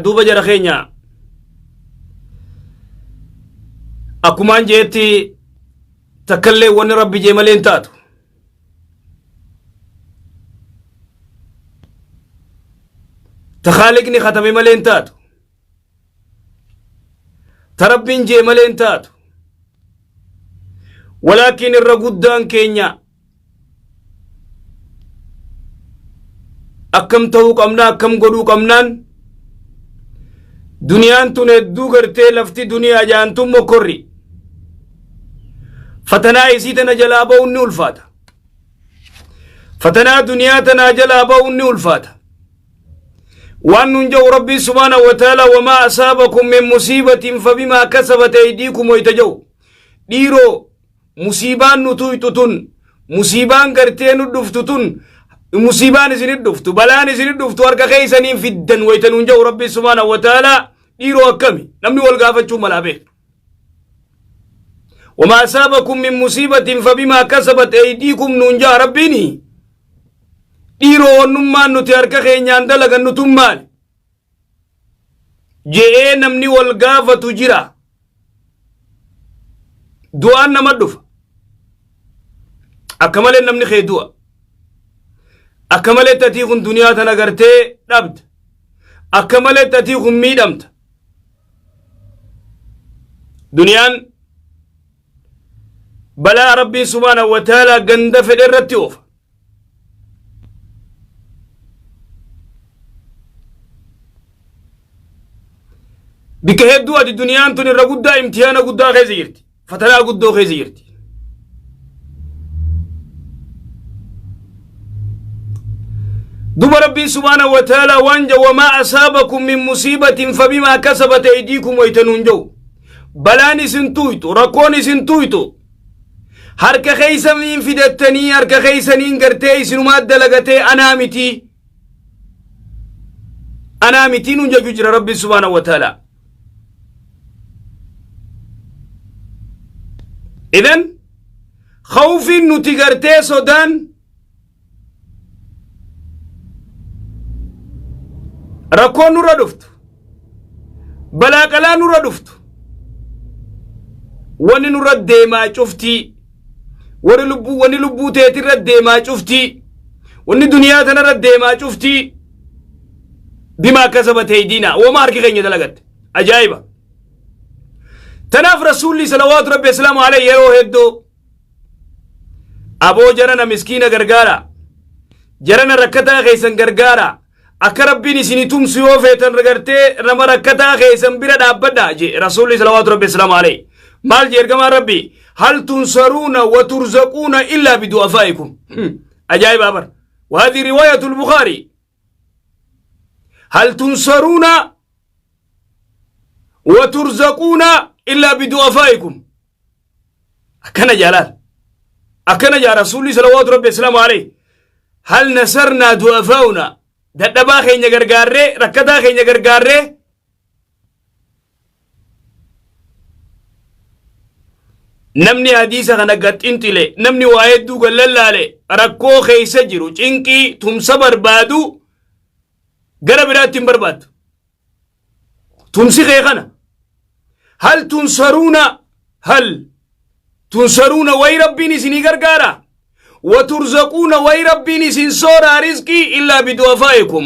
Duuba jara keenya akkumaan jeetti takkallee wanni rabbi jee malee hin taatu. Ta khaaliqni katame malee hin taatu. Ta rabbiin jee malee hin taatu. Walaakiin irra guddaan keenya akkam ta'uu qabna akkam godhuu qabnaan duniyaan tun hedduu gartee lafti duniyaa jaantun mokkorri fatanaa isii tana jalaa ba'uun ni ulfaata fatanaa duniyaa tanaa jalaa ba'uun ni ulfaata waan nun jedhu rabbiin subhaanahu wa ta'ala wamaa asaabakum min musiibatin fabimaa kasabat aydiikum wayta jedhu dhiiroo Musiibaan nu tuyxu tun, musiibaan gartee nu dhuftu tun, musiibaan isinit dhuftu, balaan isinit dhuftu harka keessaniin fiddan wayta nuun jedhu Rabbi subhaanahu wa ta'aalaa dhiiroo akkami namni wal gaafachuu malaa beeka. Wamaa asaabakum min musiibatin fabimaa kasabat aydiikum nuun ja'a Rabbiini dhiiroo wannummaan nuti harka keenyaan dalagannu tun maali? Je'ee namni wal gaafatu jira. Du'aan nama dhufa. Akka malee namni kee du'a. Akka malee tatii kun duniyaa tana gartee dhabda. Akka malee tatii kun miidhamta. Duniyaan balaa Rabbiin subhaanahu wa ta'aalaa ganda fedhe irratti oofa. Bikka hedduu ati duniyaan tun irra guddaa imtihaana guddaa keessa jirti. Fatanaa guddoo keessa jirti. Duba Rabbiin subhaanahu wa ta'ala waan jedhu wamaa asaabakum min musiibatin fabimaa kasabat aydiikum wayta nuun jedhu. Balaan isin tuytu, rakkoon isin tuytu, Harka keeysaniin fidattanii harka keeysaniin gartee isinumaa dalagatee anaa mitii. Anaa mitii nuun jechuu jira Rabbi subhaanahu wa ta'ala. Idan khawfiin nuti gartee sodaan Rakkoon nurra dhuftu, balaa qalaa nurra dhuftu, wanni nurra deemaa cuftii, warri lubbuu wanni lubbuu teetirra deemaa cuftii, wanni duniyaa tanarra deemaa cuftii, bimaa kasabat eeydiinaa wama harki keenya dalagatte ajaa'iba. Tanaaf rasuulli salawaatu rabbi islaamu alayhi yeroo hedduu Aboo jarana miskiina gargaara. Jarana rakkataa keessan gargaara. Akka rabbiin isinii tumsu yoo feetan gartee nama rakkataa keessan bira dhaabbadha jee rasuulli salawaatu rabbi islaamu alayhi. Maal jee ergamaan rabbi hal tunsaruuna wa turzaquuna illaa bidu'afaa'ikum. Ajaa'ibaa bar. Waadii riwaayatul Bukhaari. Hal tunsaruuna wa turzaquuna illaa bidu'afaa'ikum. Akkana jaalaal. Akkana jaa rasuulli salawaatu rabbi islaamu alayhi. Hal nasarnaa du'afaa'una dadhabaa keenya gargaarree rakkataa keenya gargaarree namni hadiisa kana gad xinxile namni waa hedduu gad lallaale rakkoo keessa jiru cinqii tumsa barbaadu gara biraatti hin barbaaddu. Tumsi kee kana. Hal tunsaruuna hal tunsaruuna way rabbiin isinii gargaara. Wa turzaquuna way rabbiin isin sooraa rizqii illaa bidu'afaa'ikum.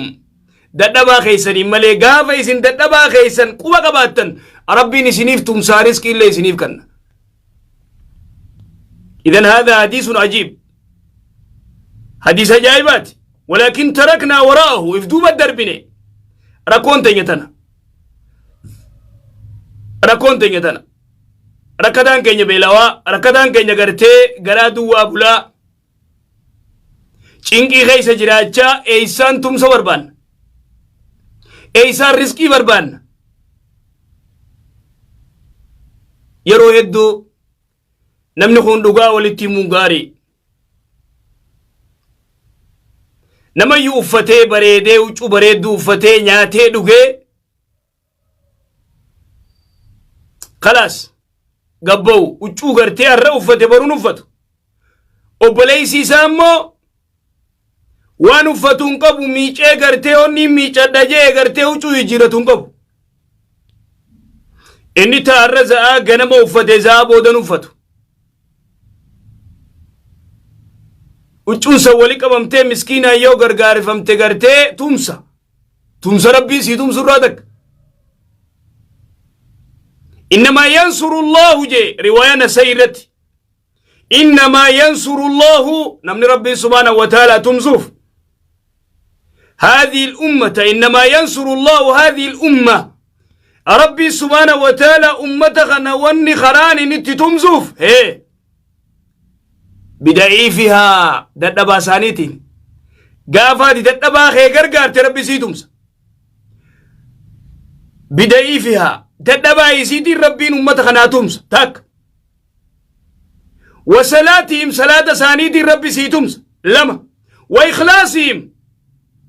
Dadhabaa keessaniin malee gaafa isin dadhabaa keessan quba qabaattan rabbiin isiniif tumsaa rizqii illee isiniif kanna. Idan haadha hadiisun ajiib. Hadiisa ajaa'ibaati. Walaakin taraknaa waraa'ahu if duuba darbine. Rakkoon teenya tana. Rakkoon teenya tana. Rakkataan keenya beelawaa, rakkataan keenya gartee garaa duwwaa bulaa. Cinqii keessa jiraachaa eessaan tumsa barbaanna. Eessaan riskii barbaanna. Yeroo hedduu Namni kun dhugaa walitti himuun gaarii. Namayyuu uffatee bareedee huccuu bareedduu uffatee nyaatee dhugee kalaas gabba'u huccuu gartee har'a uffate baruun uffatu. Obboleessi isaa immoo Waan uffatu hin qabu miicee gartee onni miicadha jee gartee huccuu jijjiiratu hin qabu. Inni taarra za'aa ganama uffate za'aa boodan uffatu. Huccuun san wali qabamtee miskiinaan yoo gargaarifamte gartee tumsa. Tumsa rabbiin sii tumsu irraa takka. Innamaa yansurullaahu jee riwaayaa Nasaa'i irratti. Innamaa yansurullaahu namni rabbiin subhaanahu wa ta'aalaa tumsuuf. هذه الأمة إنما ينصر الله هذه الأمة ربي سبحانه وتعالى أمتك وني خراني نتي تمزوف هي بدعيفها ددبا سانيتين قافاتي ددبا خي غرغارتي ربي سي تمس بدعيفها ددبا يسيتي ربي أمتك ناتمس تك وصلاتهم صلاة سانيتي ربي سي تمس لما وإخلاصهم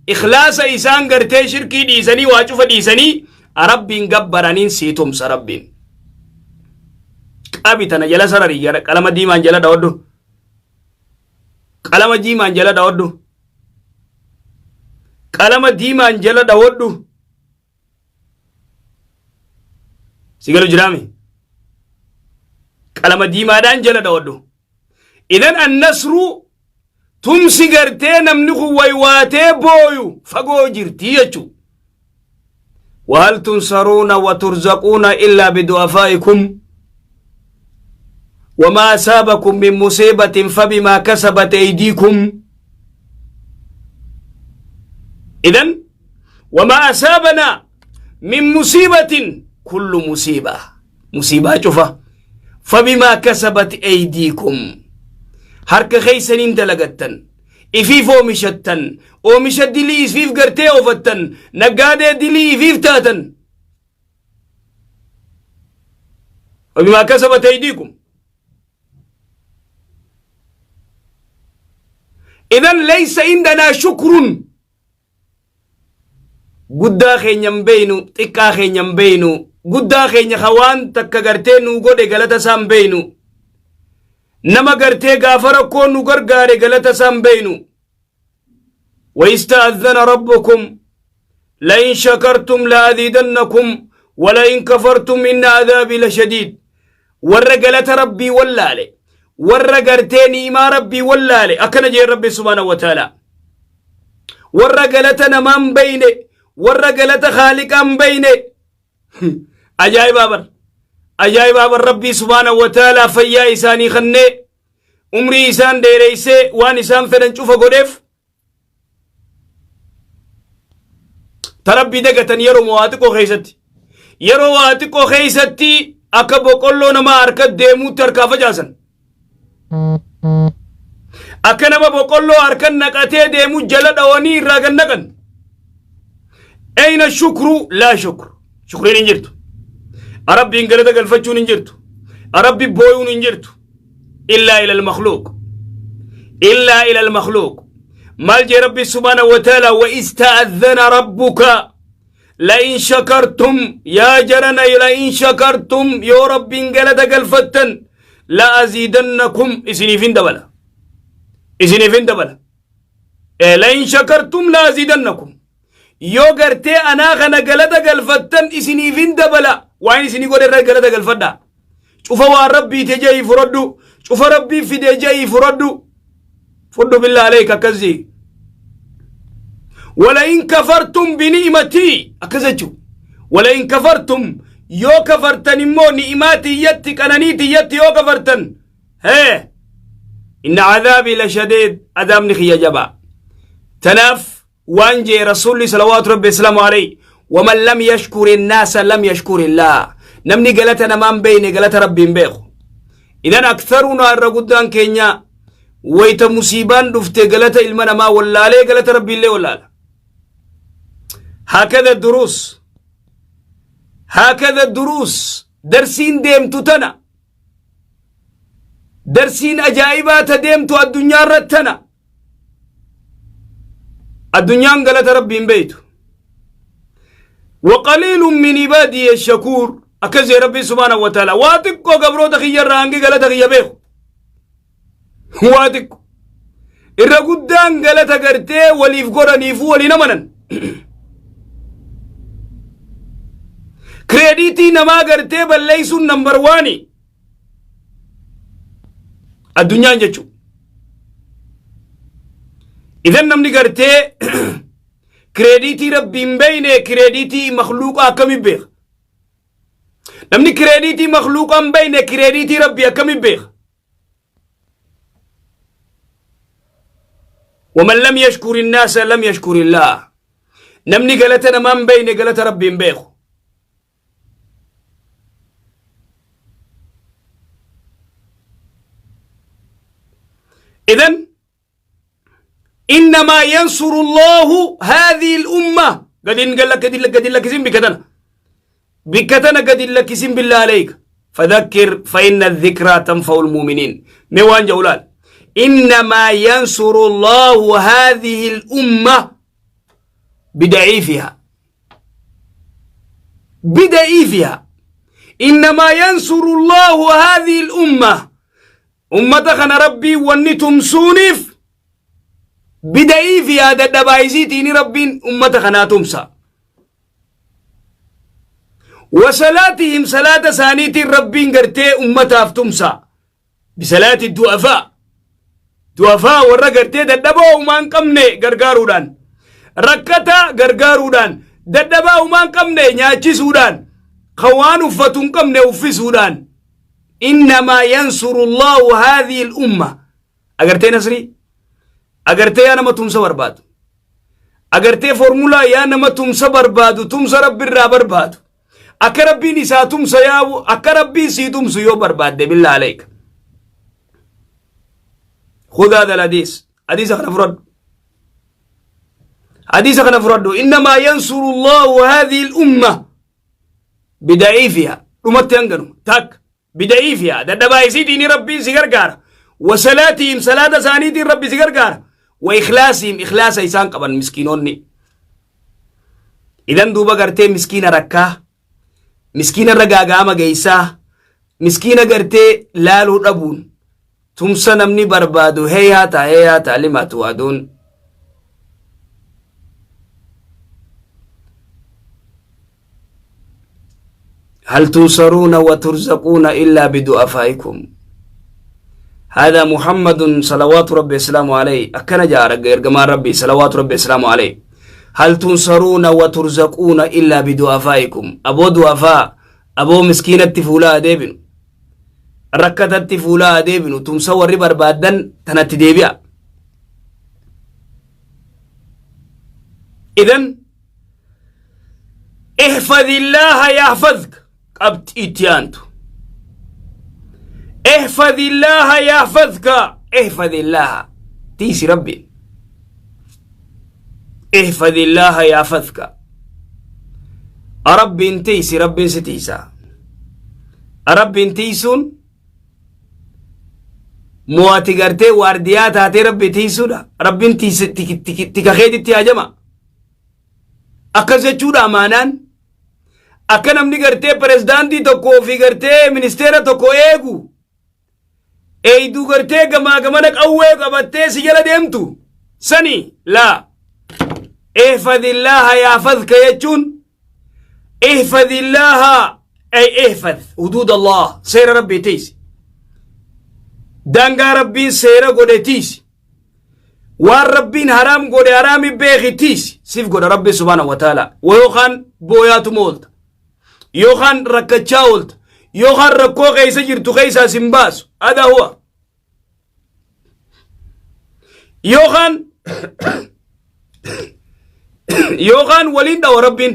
إخلاص إسان غرتي شركي ديسني واجف ديسني ربين غبرانين سي تمس ربين qabi tana jala sarari jala qalama diimaan jala dhawadhu qalama diimaan jala dhawadhu qalama diimaan jala dhawadhu si galu jiraami qalama diimaadhaan jala dhawadhu idan annasru tumsi gartee namni kun waywaatee booyu fagoo jirtii jechuu وهل تنصرون وترزقون إلا بدعفائكم وما أصابكم من مصيبة فبما كسبت أيديكم إذن وما أصابنا من مصيبة كل مصيبة مصيبة شوفها فبما كسبت أيديكم harka keeysaniin dalagattan ifiif oomishattan oomisha dilii ifiif gartee oofattan naggaadee dilii ifiif taatan وبما كسبت أيديكم إذن ليس عندنا شكر guddaa keenya hin beeynu xiqqaa keenya hin beeynu guddaa keenya ka waan takka gartee nuu godhe galata isaa hin beeynu nama gartee gaafa rakkoo nu gargaare galata isaa hin beeynu وإذ تأذن ربكم لئن شكرتم لأزيدنكم ولئن كفرتم إن عذابي لشديد warra galata rabbii wallaale warra gartee ni'imaa rabbii wallaale akkana jee rabbi subhaanahu wa ta'ala warra galata namaan beyne warra galata khaaliqaan beyne ajaa'ibaa bar ajaa'ibaa bar rabbii subhaanahu wa ta'ala fayyaa isaanii kennee umrii isaan dheereysee waan isaan fedhan cufa godheef ta rabbii dagatan yeroo waa xiqqoo keessatti yeroo waa xiqqoo keessatti akka boqqolloo namaa harka deemuutti harkaa facaasan akka nama boqqolloo harka naqatee deemu jala dhawanii irraa gad naqan أين الشكر لا شكر shukriin hin jirtu rabbiin galata galfachuun hin jirtu rabbi booyuun hin jirtu إلا إلى المخلوق إلا إلى المخلوق maal jee rabbi سبحانه وتعالى وإذ تأذن ربك لئن شكرتم yaa jarana لئن شكرتم yoo rabbiin galata galfattan لأزيدنكم isiniifin dabala isiniifin dabala لئن شكرتم لأزيدنكم yoo gartee anaa kana galata galfattan isiniifin dabala waan isinii godhe irra galata galfadha cufa waan rabbiite je'ii fudhadhu cufa rabbii fide je'ii fudhadhu fudhu بالله عليك akkasii ولئن كفرتم بنعمتي akkas jechu ولئن كفرتم yoo kafartan immoo ni'imaa tiyyatti qananii tiyyatti yoo kafartan hee إن عذابي لشديد adaabni kiyya jabaa tanaaf waan jee rasuulli صلوات ربي وسلامه عليه ومن لم يشكر الناس لم يشكر الله namni galata namaan beeyne galata rabbiin beeku إذن أكثرنا irra guddaan keenya wayta musiibaan dhufte galata ilma namaa wallaalee galata rabbiillee wallaala هكذا الدروس هكذا الدروس darsiin deemtu tana darsiin ajaa'ibaa ta deemtu addunyaa irratti tana addunyaan galata rabbiin beeytu وقليل من عبادي الشكور akkas jee rabbii سبحانه وتعالى waa xiqqoo gabroota kiyyarraa hangi galata kiyya beeku waa xiqqo. Irra guddaan galata gartee waliif godhaniifuu waliin amanan. Kireeditii namaa gartee balleessuun nambar waani. Addunyaan jechuudha. Idan namni gartee kireeditii rabbii hin beekne kireeditii makluuqaa akkamii beeka? Namni kireeditii makluuqaa hin beekne kireeditii rabbii akkamii beeka? ومن لم يشكر الناس لم يشكر الله. Namni galata namaa hin beekne galata rabbii hin beeku. إذن إنما ينصر الله هذه الأمة قد إن قال لك قد لك قد لك بكتنا بكتنا قد لك بالله عليك فذكر فإن الذكرى تنفع المؤمنين. ميوان جولان إنما ينصر الله هذه الأمة بدعيفها بدعيفها. إنما ينصر الله هذه الأمة أمة ربي ونتم سونف بدعيفها دبايزيتيني ربي أمة خنا تمسى وصلاتهم صلاة سانيتي ربي قرتي أمة افتمسى بصلاة الضعفاء ضعفاء ورا قرتي ددبا وما نقمني غرغارودان ركتا غرغارودان ددبا وما نقمني نياچيسودان خوان uffatu hin qabne uffisuudhaan. إنما ينصر الله هذه الأمة. Agartee nasrii, agartee yaa nama tumsa barbaadu, agartee formulaa yaa nama tumsa barbaadu, tumsa rabbi irraa barbaadu, akka rabbiin isaa tumsa yaabu, akka rabbiin sii tumsu yoo barbaadde, بالله عليك خذ هذا الحديث. حديث kana fudhadhu, حديث kana fudhadhu. إنما ينصر الله هذه الأمة بدعيفها. Dhumatti hanganu takka بدعيفها dadhabaa isiitiin rabbiin si gargaara. وصلاتهم صلاة isaaniitiin rabbi si gargaara. وإخلاصهم إخلاص isaan qaban miskiinonni. Idan duuba gartee miskiina rakkaa, miskiina irra gaaga'ama geessaa, miskiina gartee laaluu dhabuun tumsa namni barbaadu heeyaa ta'a, heeyaa ta'a limaatu waaduun. هل تنصرون وترزقون إلا بدعفائكم؟ هذا محمد صلوات ربي السلام عليه. أكن جاء إرجمان ربي صلوات ربي السلام عليه. هل تنصرون وترزقون إلا بدعفائكم؟ أبو ضعفاء، أبو مسكينة فولا ديبن، ركتت فولا ديبن، تمسور بربادن تنت ديبيا. إذن احفظ الله يحفظك. قبت إتيانتو احفظ الله يحفظك. احفظ الله تيسي ربي، احفظ الله يحفظك. ربي تيسي، ربي ستيسا، ربي تيسون مواتي غرتي وارديات هاتي ربي تيسودا ربي تيس تكخيدي تياجما akkas jechuudha. Amaanaan akka namni gartee pirezidaantii tokkoo fi gartee ministeera tokko eegu eeyduu gartee gamaa gamana qawwee qabattee si jala deemtu sani laa. احفظ الله يحفظك jechuun احفظ الله أي احفظ حدود الله. Seera rabbii tiisi, daangaa rabbiin seera godhe tiisi, waan rabbiin haraam godhe haraami beeki tiisi, siif godha rabbi سبحانه وتعالى. Yookaan booyaatuma oolta, yookaan rakkachaa oolta, yookaan rakkoo keessa jirtu keessaa sin baasu. Adaa huwa yookaan waliin dhawa rabbiin,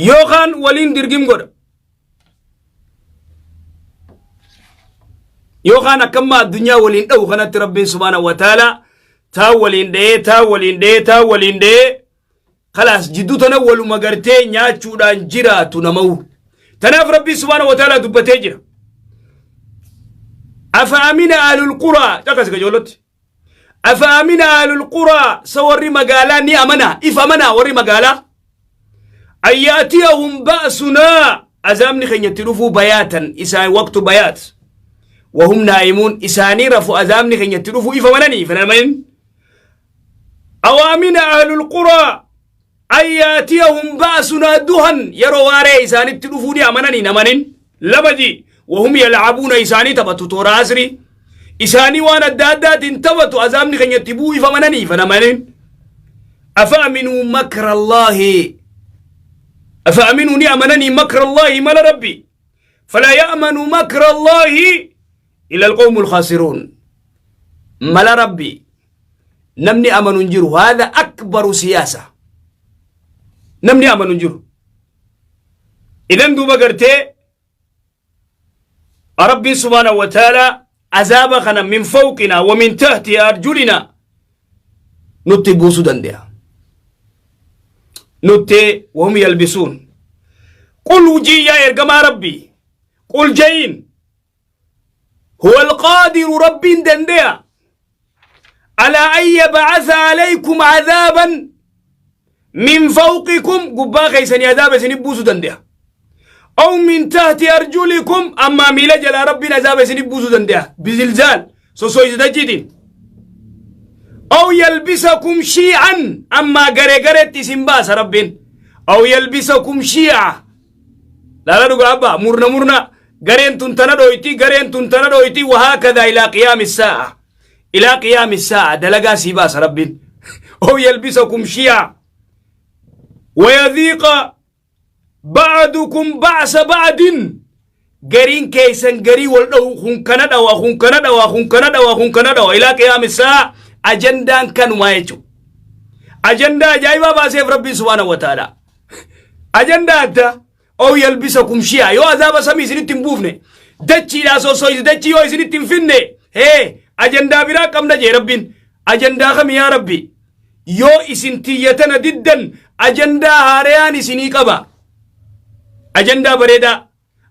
yookaan waliin dirgim godha, yookaan akkamma addunyaa waliin dhawu kanatti rabbiin سبحانه وتعالى taa waliin dha'ee, taa waliin dha'ee, taa waliin dha'ee, خلاص jidduu tana waluma gartee nyaachuudhaan jiraatu namahu. Tanaaf rabbiin سبحانه وتعالى dubbatee jira. أفأمن أهل القرى caqasi gajoolotti. أفأمن أهل القرى sa warri magaalaa ni amana, if amana warri magaalaa, أن يأتيهم بأسنا azaabni keenyatti dhufuu بياتا isaan وقت بيات. Wahum naa'imuun, isaanii rafu azaabni keenya itti dhufu ifa mananii ifa namanin. Awaamina ahlul quraa an yaatiyahum ba'sunaa duhan, yeroo waaree isaanitti dhufuu ni amananii namanin. Lama ji wahum yalcabuuna, isaanii taphatu toora asrii, isaanii waan adda addaatiin taphatu, azaabni keenya itti bu'uu ifa mananii ifa namanin. Afa aminuu makra Allaahi, afa aminuu ni amananii makra Allaahi, mala Rabbi. Falaa ya'manu makra Allaahi ila alqawmu alkhaasiruun. Mala Rabbi namni amanu hin jiru. Haadha akbaru siyaasa, namni amanu hin jiru. Idan duuba gartee Rabbiin subhaanahu wa ta'ala azaaba kana min fawqina wa min tahti arjulina nutti buusuu danda'a. Nutti wahum yalbisuun. Qul wujii yaa ergamaa Rabbii, qul ja'iin, huwa alqaadiru, Rabbiin danda'a, alaa an yab'atha alaykum adaaban min fawqikum, gubbaa keessanii azaaba isinif buusuu danda'a, aw min tahti arjulikum, ammaa miila jalaa Rabbiin azaaba isinif buusuu danda'a, bizilzaal, sosoysa dachiitiin, aw yalbisakum shii'an, ammaa garee gareetti isin baasa Rabbiin, aw yalbisakum shii'a. Laala dhugaa abbaa murna murna, gareen tun tana dhoyti, gareen tun tana dhoyti. Wahaakadhaa ilaa qiyaami saa'a, ilaa qiyaami saa'a dalagaa sii baasa Rabbiin. Aw yalbisakum shii'a wayadhiiqa ba'dukum ba'sa ba'din, gariin keessan garii wal dhahu, kun kana dhawa, kun kana dhawa, kun kana dhawa, kun kana dhawa, ilaa qiyaami saa'a. Ajandaan kanumaa jechuudha. Ajandaa ajaa'ibaa baaseef Rabbiin subhaanahu wa ta'ala. Ajandaa addaa. Aw yalbisakum shi'a, yoo azaaba samii isinitti hin buufne, dachiidhaa sossoyse dachii yoo isinitti hin finne, hee ajandaa biraa qabna jee Rabbiin. Ajandaa kami yaa Rabbi? Yoo isin tiyyatana diddan ajandaa haarayaan isinii qaba, ajandaa bareedaa.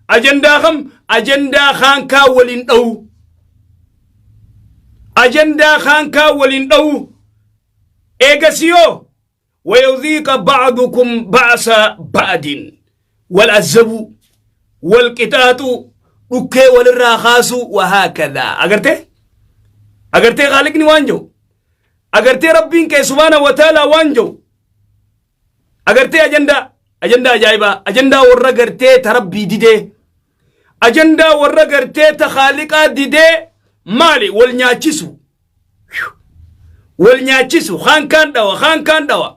Ajandaa kam? Ajandaa kaankaa waliin dha'u, ajandaa kaankaa waliin dha'u. Eegasiyoo ويذيق بعضكم بأس بعض، والعذبوا والقطاط dhukkee walirraa kaasuu. وهكذا. Agartee, agartee, Khaaliqni waan jiru agartee, Rabbiin kee subhaana wa ta'ala waan jiru agartee. Ajandaa, ajandaa ajaa'ibaa, ajandaa warra gartee ta Rabbii didee, ajandaa warra gartee ta Khaaliqaa didee maali? Wal nyaachisu, wal nyaachisu, kaan kaan dhawa, kaan kaan dhawa.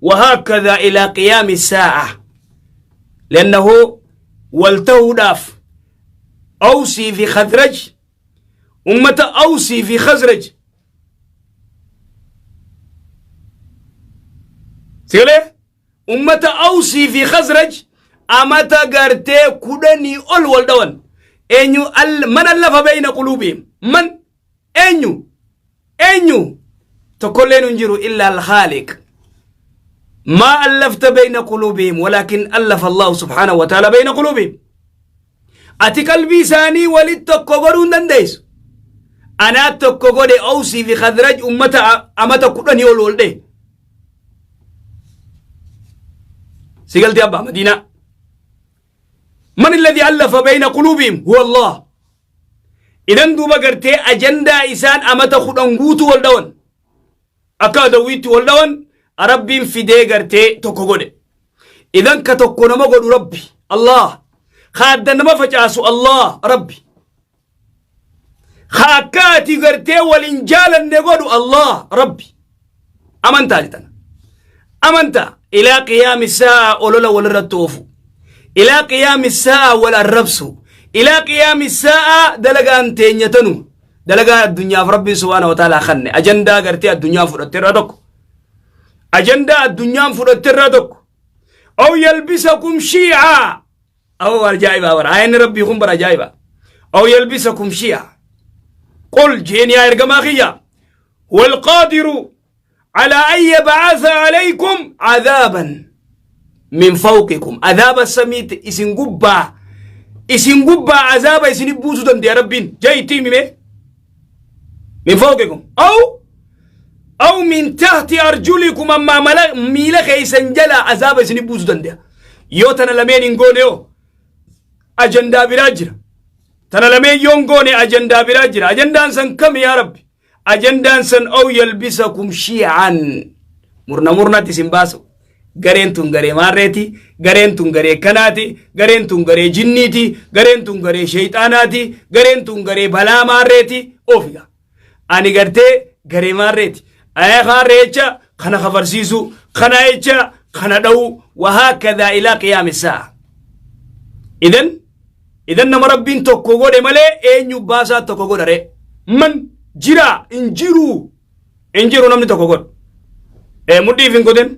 وهكذا إلى قيام الساعة، لأنه والتهداف أوسي في خزرج، أمة أوسي في خزرج سيقول أمة أوسي في خزرج أمة قرتي كدني أول والدون. أنيو من ألف بين قلوبهم؟ من؟ أنيو؟ أنيو؟ تقولين انجروا إلا الخالق. ما ألفت بين قلوبهم ولكن ألف الله سبحانه وتعالى بين قلوبهم. Ati qalbii isaanii walitti tokko godhuu hin dandeessu. Anaa tokko godhe Awsii fi Khazraj, ummata amata 10 ol ol dhee. Si galtee abbaa Madiinaa. من الذي ألف بين قلوبهم؟ هو الله. إذن دوبا gartee ajandaa isaan amata 10 guutuu wal dhawan, akka adawiitti wal dhawan, Rabbiin fidee gartee tokko godhe. Idan ka tokko nama godhu Rabbi Allah, ka adda nama facaasu Allah Rabbi, ka akka ati gartee waliin jaalanne godhu Allah Rabbi. Amantaa jettan amantaa. Ilaa qiyaami saa'a olola walirratti oofu, ilaa qiyaami saa'a wal arrabsu, ilaa qiyaami saa'a dalagaan teenyatanu dalagaa addunyaaf Rabbiin subhaana wa ta'ala kanne. Ajandaa gartee addunyaa fudhatte irraa tokko, ajandaa addunyaan fudhatte irraa tokko. Aw yalbisakum shii'a. Aw ajaa'ibaa bara ayanni Rabbii kun bara ajaa'iba. Aw yalbisakum shii'a. Qul jeen yaa ergamaa kiyya, والقادر على أن يبعث عليكم عذابا من فوقكم، عذاب السميت إسن قبا، إسن قبا عذاب إسن بوسو دندي ربين جاي مي من فوقكم أو من تحت أرجلكم، أما ملا ميلا خيسن جلا عذاب إسن بوسو دندي. يوتنا لمن نقول يو أجندا براجر. Tana lameen yoon goone ajandaa biraa jira. Ajandaan san kami yaa Rabbi? Ajandaan san aw yalbisakum shii'an. Murna murnatti isin baasu. Gareen tun garee maarreeti, gareen tun garee kanaati, gareen tun garee jinniiti, gareen tun garee sheeyxaanaati, gareen tun garee balaa maarreeti. Oofiga. Ani gartee garee maarreeti. Ayee maarree jecha kana kafarsiisuu, kana jecha kana dha'uu, wahaakadhaa ilaa qiyaami sa'a. Idan idan nama Rabbiin tokko godhe malee eenyu baasaa tokko godha ree? Man jira hin jiru. Hin jiru namni tokko godhu. Mudhiif hin godhin.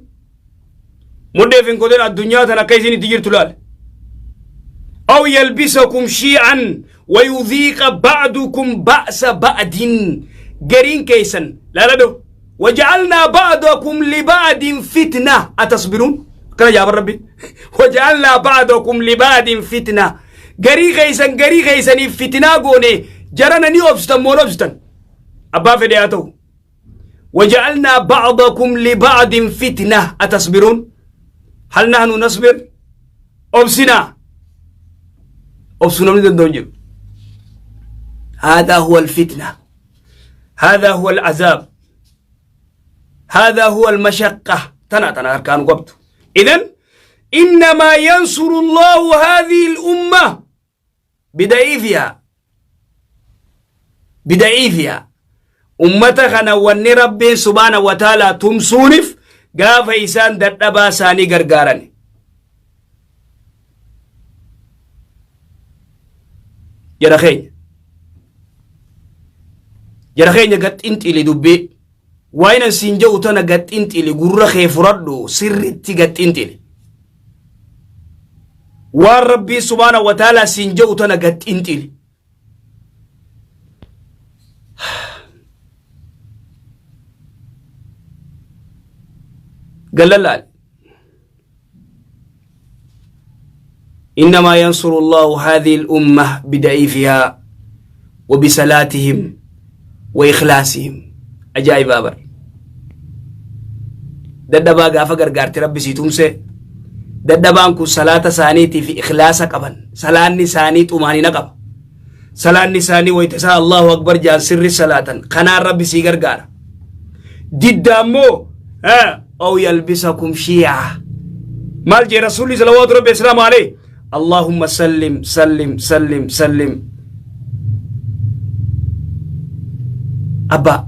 Mudhiif hin godhin addunyaa tan akka isin itti jirtu laal. Aw yalbisakum shii'an wayudhiiqa ba'dukum ba'sa ba'din. Gariin keessan laaladhu. Waja'alnaa ba'dakum liba'din fitna atasbiruun. Akkana jaaban Rabbi. Waja'alnaa ba'dakum liba'din fitna. Garii keessan garii keessaniif fitinaa goone jarana ni obsitan moo hin obsitan? Abbaa fedhe haa ta'u. Waja'alnaa ba'dakum liba'din fitna atasbiruun. Hal nahnu nasbir? Obsinaa. Obsuu namni danda'u hin jiru. Haadaa huwa alfitna. Haadaa huwa al'azaab. Haadaa huwa almashaqqa. Tana tana harkaan qabdu. Idan innamaa yansuru Allahu haadhihi al-umma bida'iifihaa bida'iifihaa ummata kana wanni Rabbiin subhaana wa ta'aalaa tumsuunif gaafa isaan dadhabaa isaanii gargaaran. Jara keenya jara keenya gad xinxili dubbii waan an siin jedhu tana gad xinxili gurra kee furadhu sirritti gad xinxili. Waan Rabbiin subhaana wa ta'aalaa siin jedhu tana gad xinxili. Gallalaal. إنما ينصر الله هذه الأمة بدعيفها وبصلاتهم وإخلاصهم أجائب أبر dadhabaa gaafa gargaarte Rabbi sii tumse. Dadhabaan kun salaata isaaniitii fi ikhlaasa qaban. Salaanni isaanii xumaanina qaba. Salaanni isaanii wayita isaa Allahu Akbar jaan sirri salaatan. Kanaan Rabbi sii gargaara. Didda ammoo aw yalbisakum shii'a. Maal jee Rasuulli salawaatu Rabbi islaamu alayhi? Allahumma sallim sallim sallim sallim. Abbaa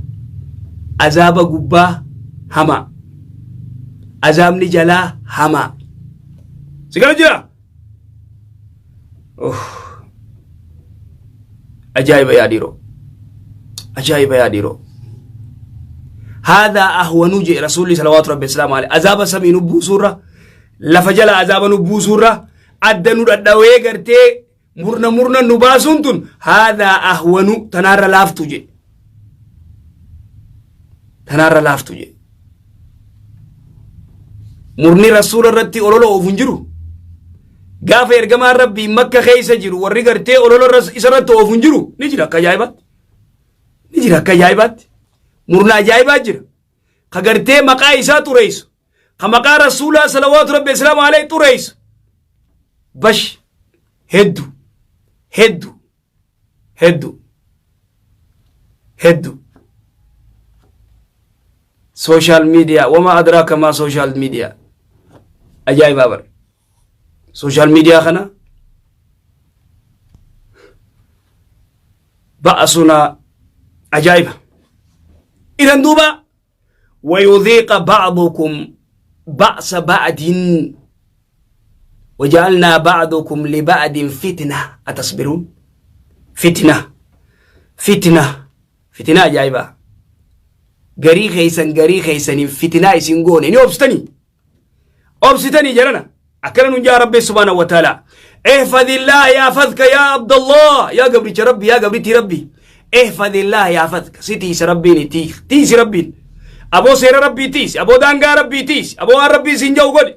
azaaba gubbaa hamaa. Azaabni jalaa hamaa. Si gala jira? Ajaa'iba yaa dhiiroo. Ajaa'iba yaa dhiiroo. Haadhaa ahwanuu jee Rasuulli salawaatu Rabbi islaamu alayhi. Azaaba samii nu buusuurra lafa jala azaaba nu buusuurra adda nu dhadhawee gartee murna murna nu baasuun tun haadhaa ahwanuu tanaarra laaftu jee. Tanaarra laaftu jee. Murni Rasuula irratti olola oofu hin jiru. Gaafa ergamaan Rabbii Makka keessa jiru warri gartee olola isa irratti oofu hin jiru. Ni jira akka ajaa'ibaatti. Ni jira akka ajaa'ibaatti. Murna ajaa'ibaa jira. Ka gartee maqaa isaa xureessu. Ka maqaa Rasuulaa salawaatu Rabbi islaamu alayhi xureessu. Bash heddu heddu heddu heddu. Social media wama adraaka maa social media ajaa'ibaa bara. Social media kana ba'asuna ajaa'iba. Idan duuba ويذيق بعضكم بأس بعد وجعلنا بعضكم لبعض فتنة أتصبرون. فتنة فتنة فتنة ajaa'ibaa. Garii keessan garii keessaniin fitinaa isin goone ni obsitanii obsitanii jarana akkana nun jaa Rabbi subhaanahu wa ta'ala. احفظ الله يحفظك يا عبد الله يا gabricha Rabbi yaa gabritti Rabbi. احفظ الله يحفظك si tiisa Rabbiin tiisi Rabbiin. Aboo seera Rabbii tiisi, aboo daangaa Rabbii tiisi, aboo waan Rabbii siin jedhu godhi,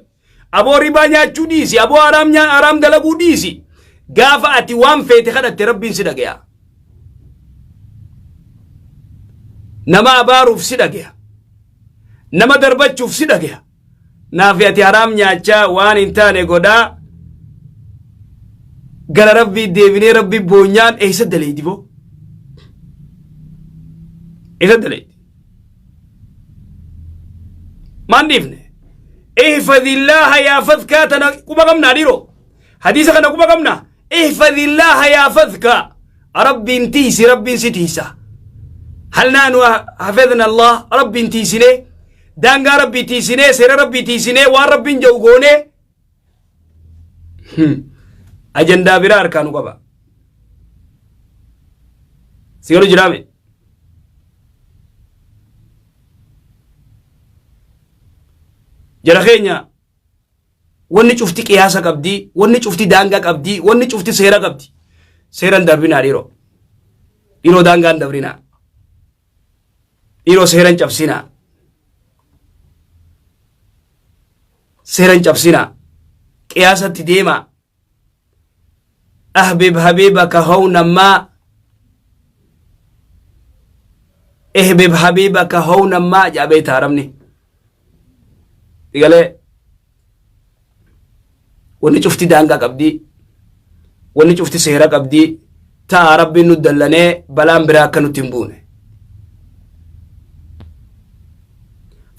aboo ribaa nyaachuu dhiisi, aboo haraam dalaguu dhiisi. Gaafa ati waan feete kadhatte Rabbiin si dhagaya. Nama abaaruuf si dhagaya, nama darbachuuf si dhagaya. Naafi ati haraam nyaachaa waan hin taane godhaa. Gara Rabbii deebinee Rabbii boonyaan eessa daleeydi boo? Eessa daleeydi? Maan dhiifne? Ihfadillaaha yaafadkaa tana quba qabnaa dhiiroo? Hadiisa kana quba qabnaa? Ihfadillaaha yaafadkaa. Rabbiin tiisi Rabbiin si tiisa. Hal naanu hafadna Allah Rabbiin tiisinee daangaa Rabbii tiisinee seera Rabbii tiisinee waan Rabbiin jedhu goonee ajandaa biraa harkaa nu qaba. Si galu jiraame? Jara keenya wanni cufti qiyaasa qabdi, wanni cufti daangaa qabdi, wanni cufti seera qabdi. Seera hin darbinaa dhiiroo. Dhiiroo daangaa hin dabrinaa. Dhiiroo seera hin cabsinaa. Seera hin cabsinaa. Qiyaasatti deemaa. Ahbib habibaka hawnan maa. Ihbib habibaka hawnan maa jedha beektaa arabni. Galee wanni cufti daangaa qabdi. Wanni cufti seera qabdi. Ta'a rabbiin nu dallanee balaan biraa akka nutti hin buune.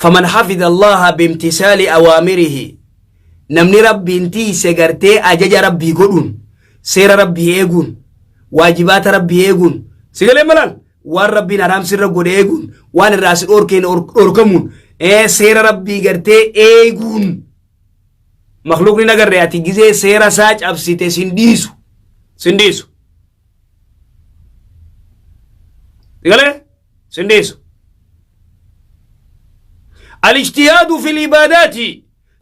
Faman hafiza Allaha bimtisaali awaamirihi namni rabbiin tiise gartee ajaja rabbii godhuun seera rabbii eeguun waajibaata rabbii eeguun si galee malaan waan rabbiin haraam sirra godhe eeguun waan irraa si dhoorkeen dhoorkamuun seera rabbii gartee eeguun makluuqni nagarree ati gizee seera isaa cabsite sin dhiisu sin dhiisu si galee sin dhiisu. الاجتهاد في العبادات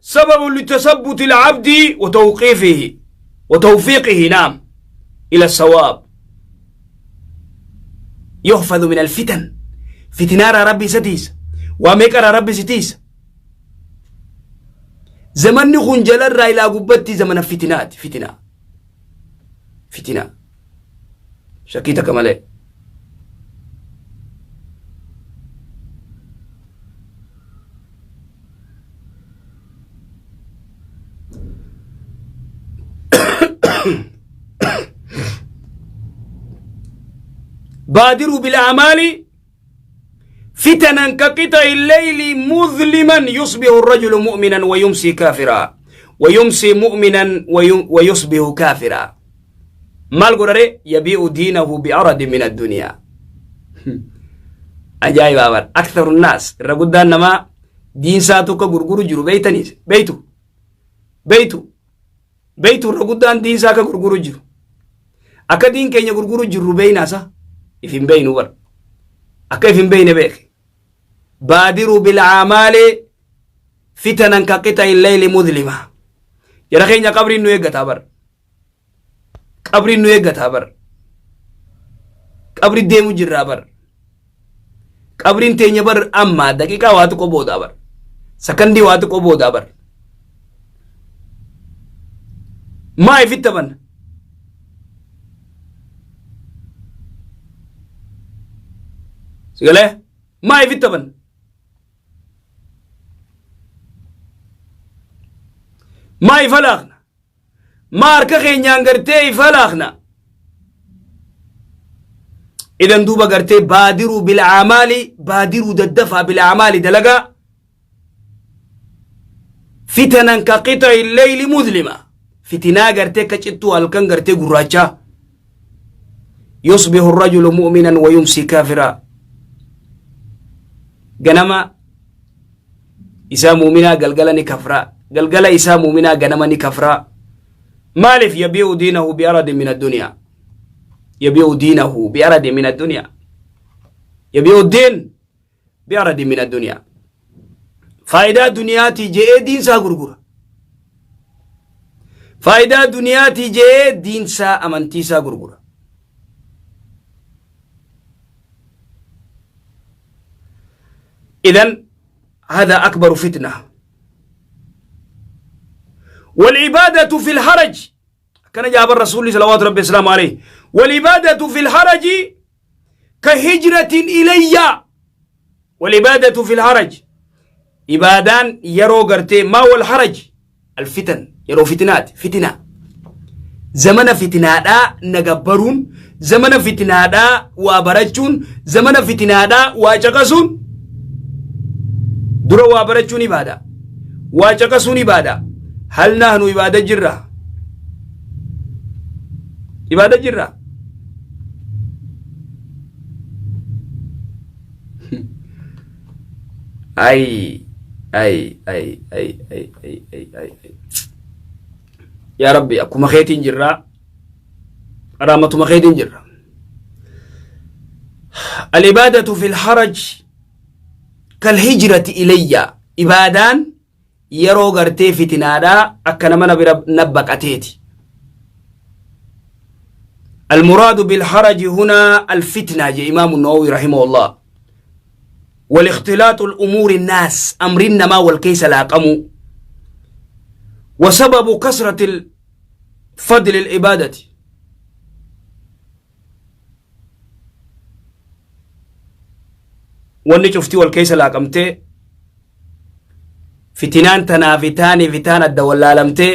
سبب لتثبت العبد وتوقيفه وتوفيقه نعم إلى الصواب يحفظ من الفتن فتنار ربي ستيس ومكر ربي ستيس زمن خن جلر إلى قبتي زمن الفتنات فتنة فتنة شكيتك مالي بادروا بالأعمال فتنا كقطع الليل مظلما يصبح الرجل مؤمنا ويمسي كافرا ويمسي مؤمنا ويصبح كافرا maal godhare يبيع دينه بعرض من الدنيا ajaa'iba bar أكثر الناس irra guddaan namaa diinsaa tokko gurguru jiru beeytaniis beeytu beeytu beeytu irra guddaan diinsaa akka gurguru jiru akka diin keenya gurguru jirru beeynaasa if hin beeynu bar akka if hin beeyne beeke بادروا بالأعمال فتنا كقطع الليل مظلما jara keenya qabriin nu eeggataa bar qabriin nu eeggataa bar qabri deemu jirraa bar qabriin teenya bar amma daqiiqaa waa xiqqoo boodaa bar sakandii waa xiqqoo boodaa bar maa ifitti taphanna sigalee maa ifitti taphanna maa ifa laaqna maa harka keenyaan gartee ifa laaqna idan duuba gartee بادروا بالأعمال بادروا daddafaa بالأعمال dalagaa فتنا كقطع الليل مظلما fitinaa gartee akka cittuu halkan gartee gurraachaa يصبح الرجل مؤمنا ويمسي كافرا ganama isaa muuminaa galgala ni kafraa galgala isaa muuminaa ganama ni kafraa maaliif يبيع دينه بعرض من الدنيا يبيع دينه بعرض من الدنيا يبيع الدين بعرض من الدنيا faayidaa duniyaatii je'ee diinsaa gurgura faayidaa duniyaatii je'ee diinsaa amantiisaa gurgura إذن هذا أكبر فتنة والعبادة في الحرج كان جاب الرسول صلوات ربي وسلامه عليه والعبادة في الحرج كهجرة إلي والعبادة في الحرج ibaadaan yeroo gartee ما هو الحرج الفتن yeroo fitinaati fitina Zamana fitinaadhaa na gabbaruun, zamana fitinaadhaa waa barachuun, zamana fitinaadhaa waa caqasuun, dura waa barachuun ibaada, waa caqasuun ibaada. Hal nahnu ibaada jirra? Ibaada jirra? Ay ay ay ay ay ay ay ay ay, yaa Rabbi, akkuma keetiin jirraa, rahmatuma keetiin jirra. العبادة في الحرج كالهجرة إلي. Ibaadaan yeroo gartee fitinaadhaa akka nama na bira nabbaqateeti. المراد بالحرج هنا الفتنة، جاء إمام النووي رحمه الله، والاختلاط الأمور الناس أمرنا ما والكيس لاقموا وسبب كثرة الفضل العبادة. Wanni cuftii wal keessa laaqamtee, fitinaan tanaa fi taanii fi taan adda wallaalamtee,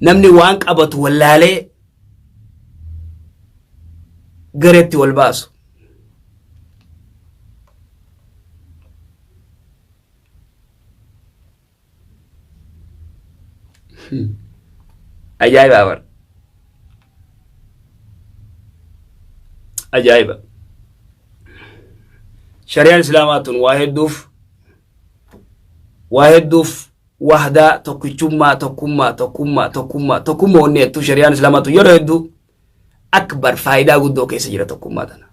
namni waan qabatu wallaalee gareetti wal baasu. Ajaa'iba bar. Ajaa'iba. Shari'aan Islaamaa tun waa hedduuf wahdaa, tokkichummaa, tokkummaa, tokkummaa, tokkummaa, tokkummaa. Wanni hedduu shari'aan Islaamaa tun yeroo hedduu akbar faayidaa guddoo keessa jira tokkummaa tana.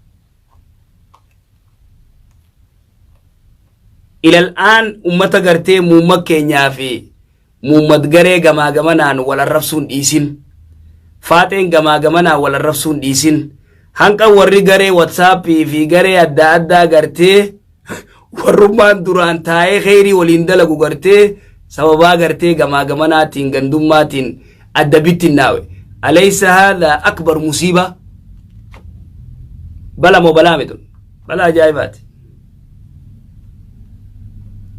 Ilal'aan ummata gartee muumma keenyaa fi muummat garee gamaa gamanaan wal arrabsuun dhiisin. Faaxeen gamaa gamanaan wal arrabsuun dhiisin. Hanqa warri garee WhatsAppii fi garee adda addaa gartee warrummaan duraan taa'ee kheyrii waliin dalagu gartee sababaa gartee gamaa gamanaatiin gandummaatiin adda bittinnaawe. أليس هذا أكبر مصيبة؟ Bala moo balaa mitun? Balaa ajaa'ibaati.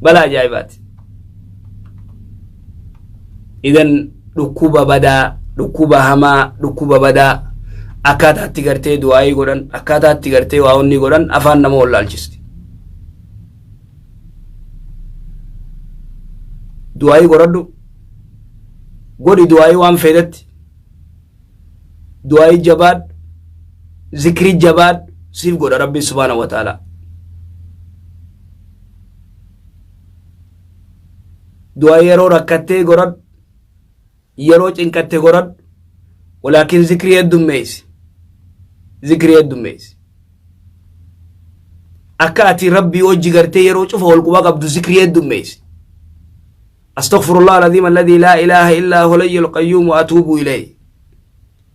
Balaa ajaa'ibaati. Idan dhukkuba badaa, dhukkuba hamaa, dhukkuba badaa, akkaataatti gartee du'aayii godhan, akkaataatti gartee waa onni godhan afaan nama wallaalchisti. Du'aayii godhadhu. Godhi du'aayii waan feetetti. Du'aayii jabaadhu. Zikrii jabaadhu, siif godha Rabbi سبحانه وتعالى. Du'aayii yeroo rakkattee godhadhu. Yeroo cinqatte godhadhu. Walaakin zikrii heddummeessi. Zikrii heddummeessi. Akka ati Rabbii wajji gartee yeroo cufa wal quba qabdu zikrii heddummeessi. أستغفر الله العظيم الذي لا إله إلا هو الحي القيوم وأتوب إليه.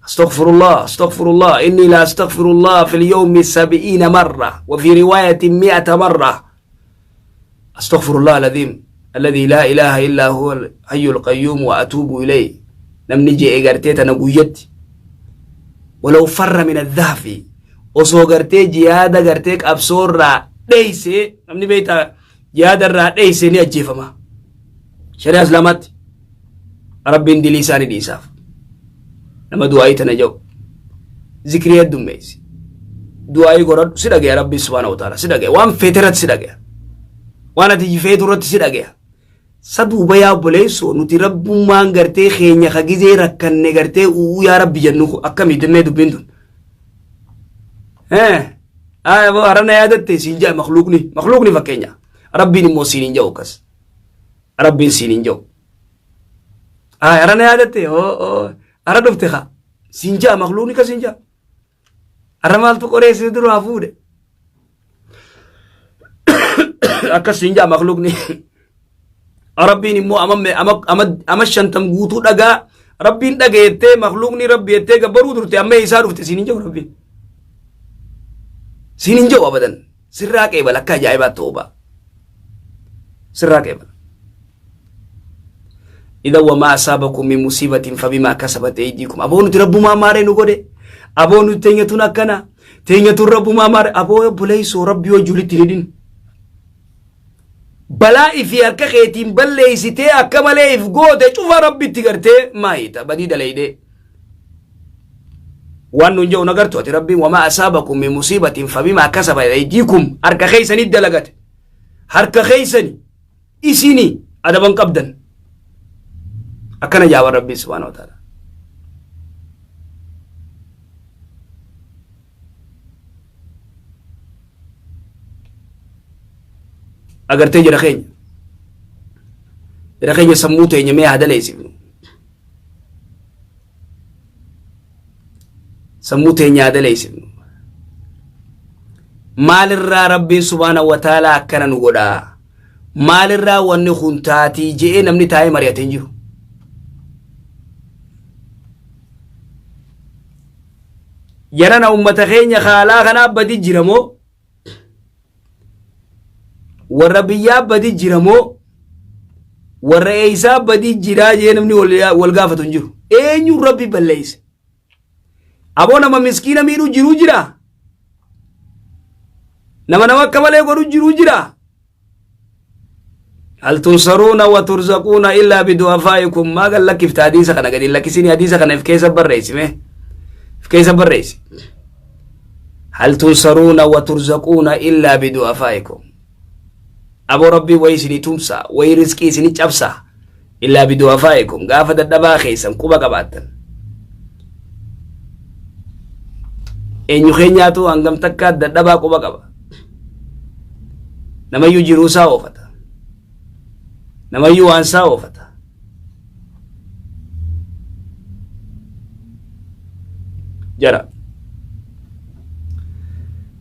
أستغفر الله، أستغفر الله، إني لا أستغفر الله في اليوم 70 مرة، وفي رواية 100 مرة. أستغفر الله العظيم الذي لا إله إلا هو الحي القيوم وأتوب إليه. Namni je'e gartee tana guyyatti. ولو فر من الزحف, osoo gartee jihaada gartee qabsoorraa dheeyse, namni beektaa jihaada irraa dheeyse ni ajjeefama. Shari'a Islaamaatti Rabbiin dilii isaa ni dhiisaaf. Nama du'aayii tana jedhu, zikrii heddummeessi. Du'aayii godhadhu, si dhagaya Rabbiin سبحانه وتعالى, si dhagaya. Waan feete irratti si dhagaya. Waan ati feetu irratti si dhagaya. Sa duuba yaa obboleessoo, nuti Rabbummaan gartee keenya ka gizee rakkanne gartee u'uu yaa Rabbi jennu akkamii jennee dubbiin tun. Harana yaadatte siin jedha makluuqni, makluuqni fakkeenya. Rabbiin immoo siin hin jedhu akkas. Rabbiin siin hin jedhu. Harana yaadatte, hara dhufte kaa siin jedha makluuqni ka siin jedha. Har'a maaltu qoree si duraa fuudhe? Akkas siin jedha makluuqni. Rabbiin immoo ama 50 guutuu dhagaa Rabbiin dhagayettee, makluuqni Rabbi jettee gabbaruu turte, amma isaa dhufte siin hin jedhu Rabbiin. Siin hin jedhu abadan. Sirraa qeebala, akka ajaa'ibaatti ta'uu ba'a. Sirraa qeebala. إذا وما أصابكم من مصيبة فبما كسبت أيديكم. Aboo, nuti Rabbumaa maaree nu godhe. Aboo, nuti teenyatuun akkana. Teenyatuun Rabbumaa maaree. Aboo obboleessoo, Rabbii wajji walitti hin hidhin. Balaa ifii harka keetiin balleeysitee akka malee if goote cufa Rabbitti gartee maayita badii daleeydee. Waan nun jedhu nagartu ati Rabbiin wamaa asaabakum min musiibatin fabimaa kasabat aydiikum harka keeysanii dalagate. Harka keeysani isini adaban qabdan. Akkana jaaban Rabbiin subhaanahu wa ta'ala. Agartee jira keenya. Jira keenya sammuu teenya mee haa daleessifnu. Sammuu teenya haa daleessifnu. Maalirraa Rabbiin subhaanahu wa ta'ala akkana nu godhaa? Maalirraa wanni kun taatii je'ee namni taa'ee mari'atee hin jiru. Jarana ummata keenya haalaa kanaa badi jira moo? Warra biyyaa badi jira moo? Warra eeysaa badi jiraa jee namni wal gaafatu hin jiru. Eenyu Rabbi balleeyse? Aboo nama miskiina miidhuu jiruu jira? Nama nama akka malee godhu jiruu jira? Hal tunsaruuna wa turzaquuna illaa bidu'afaa'ikum maa gad lakkifta hadiisa kana gadi hin lakkisini hadiisa kana if keessa barreessi mee if keessa barreessi. Hal tunsaruuna wa turzaquuna illaa bidu'afaa'ikum aboo Rabbii wayi isinii tumsa wayi rizqii isinii cabsa illaa bidu'afaa'ikum gaafa dadhabaa keessan quba qabaattan. Eenyu keenyaatu hangam takka dadhabaa quba qaba. Namayyuu jiruusaa oofata. Namayyuu waansaa oofata. Jara.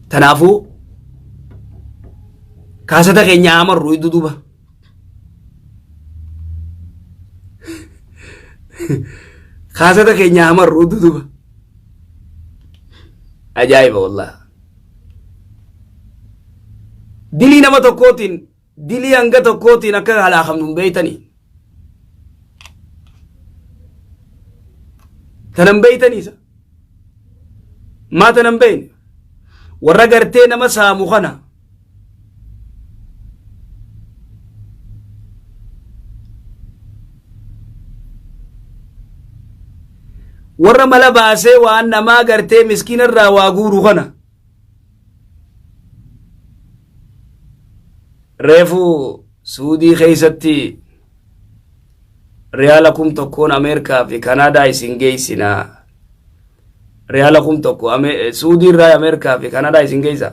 Tanaafuu kaasata keenya amarru iddoo duuba. Kaasata keenya amarru iddoo duuba. Ajaa'iba wallah. Dilii nama tokkootiin dilii hanga tokkootiin akka halaakamnu hin beeytanii. Tana hin beeytanii isa. Maa tana hin beeyne. Warra gartee nama saamu kana. Warra mala baasee waan namaa gartee miskiina irraa waa guuru kana. Reefu Suudii keessatti riyaala 1000n Ameerikaa fi Kanaadaa isin geessina. Riyaala 1000 Suudii irraa Ameerikaa fi Kanaadaa isin geessa.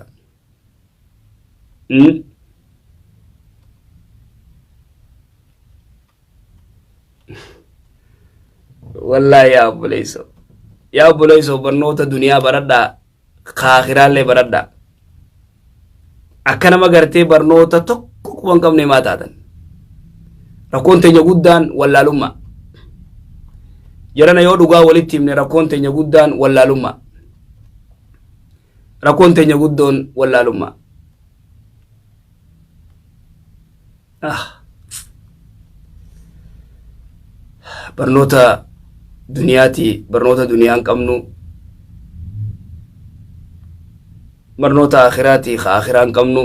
Wallaahi yaa obboleessoo. Yaa obboleessoo barnoota duniyaa baradhaa kaakiraallee baradhaa. Akka nama gartee barnoota tokko quba hin qabne maa taatan. Rakkoon teenya guddaan wallaalummaa. Jarana yoo dhugaa walitti himne rakkoon teenya guddaan wallaalummaa. Rakkoon teenya guddoon wallaalummaa. Ah. Barnoota duniyaati barnoota duniyaa hin qabnu. Barnoota akhiraati ka akhiraa hin qabnu.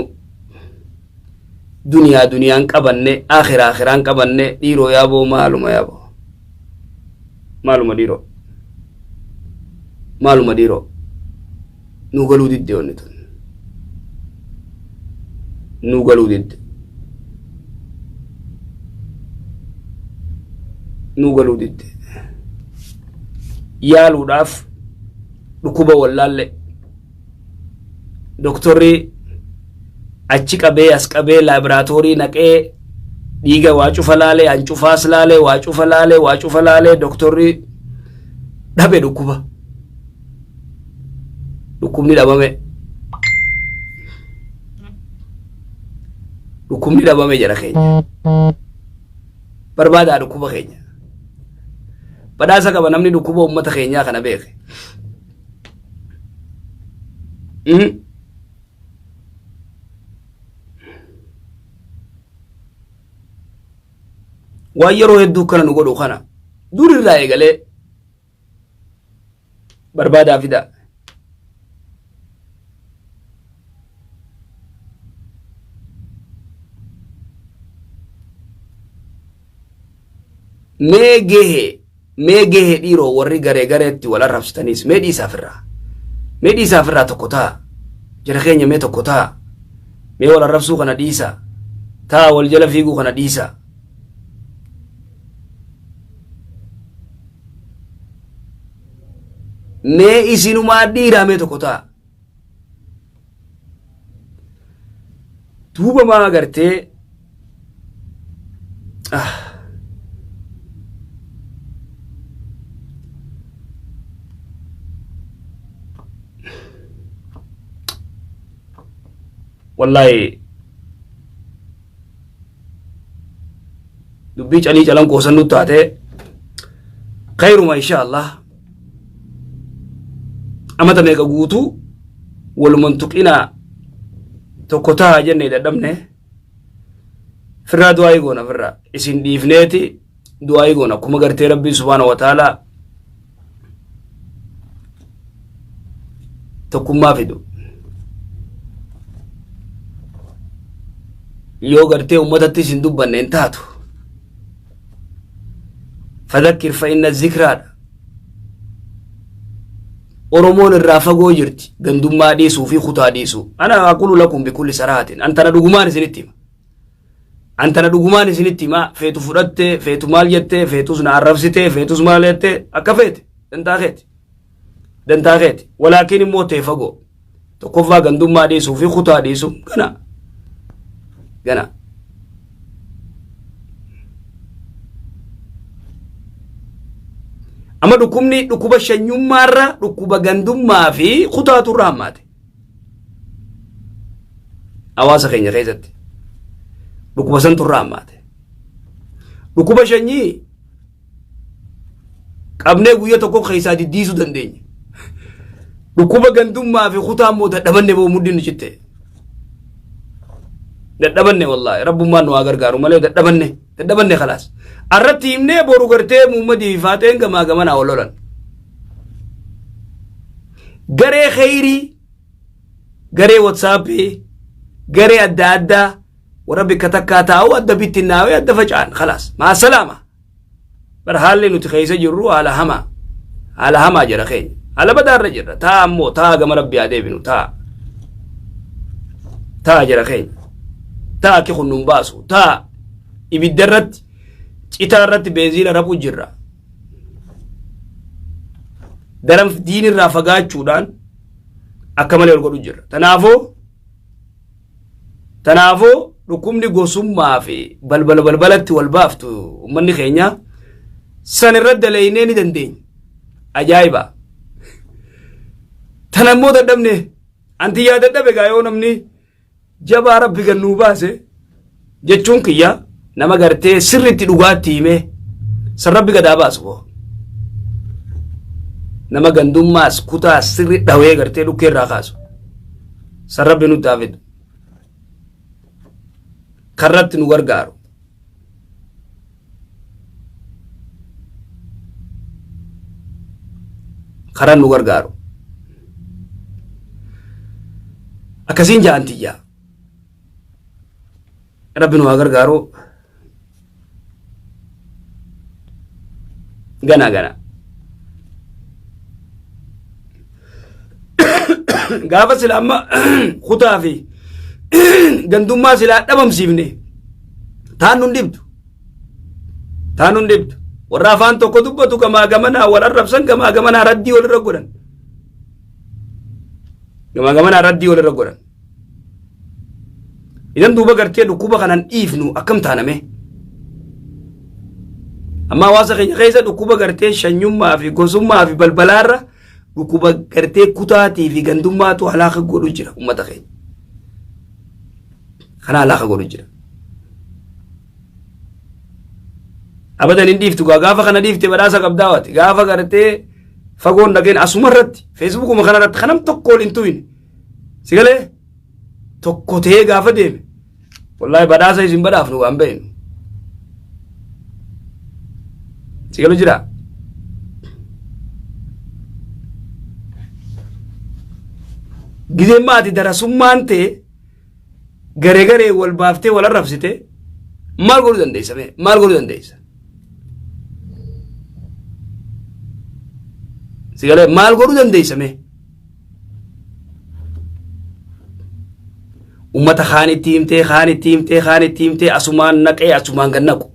Duniyaa duniyaa hin qabanne akhiraa akhiraa hin qabanne dhiiroo yaaboo maaluma yaaboo. Maaluma dhiiroo. Maaluma dhiiroo. Nuu galuu didde wanni tun. Nuu galuu didde. Nuu galuu didde. Yaaluudhaaf dhukkuba wallaalle. Doktorri achi qabee as qabee laaboraatoorii naqee dhiiga waa cufa laalee hancufaas laalee waa cufa laalee waa cufa laalee doktorri dhabe dhukkuba. Dhukkubni dhabame. Dhukkubni dhabame jara keenya. Barbaadaa dhukkuba keenya. Badhaasa qaba namni dhukkuba uummata keenyaa kana beeke. Waan yeroo hedduu kana nu godhu kana dur irraa eegalee barbaadaa fidaa. Mee gehe, mee gehe dhiiroo warri garee gareetti wal arrabsitanis mee dhiisaa firraa. Mee dhiisaa firraa tokko ta'a. Jara keenya mee tokko ta'a. Mee wal arrabsuu kana dhiisaa. Ta'a wal jala fiiguu kana dhiisaa. Mee isinumaa dhiiraa mee tokko ta'a. Duuba maa agartee ah. Wallaahi dubbii calii calan qoosan nu taate khayruma insha Allah amata meeqa guutuu waluman tuqinaa tokko tahaa jenne dadhabne firraa du'aayii goona firraa isin dhiifneeti du'aayii goona akkuma gartee rabbiin subhaana wa ta'aalaa tokkummaa fidu yoo gartee ummatatti isin dubbanne hin taatu fadhakkir fa inna zikraadha Oromoon irraa fagoo jirti gandummaa dhiisuu fi kutaa dhiisuu. Ana aqulu lakum bikulli saraatin. An tana dhugumaan isinitti hima. An tana dhugumaan isinitti hima. Feetu fudhatte, feetu maal jette, feetus na arrabsite, feetus maal jette, akka feete. Dantaa keeti. Dantaa keeti. Walaakin immoo tee fagoo. Tokkoffaa gandummaa dhiisuu fi kutaa dhiisuu gana. Gana. Amma dhukkubni dhukkuba shanyummaarra dhukkuba gandummaa fi kutaatu irra hammaate. Hawaasa keenya keessatti dhukkuba santu irra hammaate. Dhukkuba shanyii qabnee guyya tokko keessaa diddiisuu dandeenya. Dhukkuba gandummaa fi kutaa immoo dadhabanne boo muddiin nu citte. Dadhabanne wallaahi rabbummaan nu haa gargaaru malee dadhabanne dadhabanne kalaas. Arratti himnee boru gartee Muhammadii fi Faaxeen gamaa gamanaa wal lolan. Garee kheyrii garee watsaappii garee adda addaa warra bikka takkaa taa'u adda bittinnaawee adda faca'an kalaas maa salaama. Bar haalli nuti keessa jirru haala hamaa. Haala hamaa jira keenya. Haala badaa irra jirra. Taa ammoo taa gama rabbi haa deebinu taa. Taa jira keenya. Taa akki kun nun baasu. Taa ibidda irratti citaa irratti beenziina raqu jirra. Daran diin irraa fagaachuudhaan akka malee ol godhu jirra. Tanaafuu Tanaafuu dhukkubni gosummaa fi balbala balbalatti wal baaftu uummanni keenya san irra dalaynee ni dandeenya. Ajaa'iba! Tana immoo dadhabne anti yaa dadhabe gaa yoo namni jabaa rabbi gannuu baase jechuun kiyya nama gartee sirriitti dhugaatti himee san rabbi gadaa baasu boo. Nama gandummaas kutaas sirri dhawee gartee dhukkee irraa kaasu. San rabbi nutti haa fidu. Karratti nu gargaaru. Karan nu gargaaru. Akkasiin ja'an tiyyaa. Rabbi nu haa gargaaru. Gana gana. Gaafa sila amma kutaa fi gandummaa silaa dhabamsiifne taan nun dhibdu. Taan nun dhibdu. Warra afaan tokko dubbatu gamaa gamanaa wal arrabsan gamaa gamanaa raddii walirra godhan. Gamaa gamanaa raddii walirra godhan. Idan duuba gartee dhukkuba kanan dhiifnu akkam taaname? Amma hawaasa keenya keessa dhukkuba gartee shanyummaa fi gosummaa fi balbalaarra dhukkuba gartee kutaatii fi gandummaatu halaaka godhu jira uummata keenya. Kana halaaka godhu jira. Abadan hin dhiiftu gaa gaafa kana dhiifte badhaasa qabdaa waati gaafa gartee fagoon dhaqeen asuma irratti feesbuukuma kana irratti kanam tokko ol hin tuyne. Si galee tokko ta'ee gaafa deeme wallaahi badhaasa isin badhaafnu waan beeknu. Si galu jira. Gizeen maati darasummaan ta'e garee garee wal baaftee wal arrabsite maal godhuu dandeessa mee maal godhuu dandeessa? Si galee maal godhuu dandeessa mee? Ummata kaan itti himtee kaan itti himtee kaan itti himtee asumaan naqee asumaan gad naqu.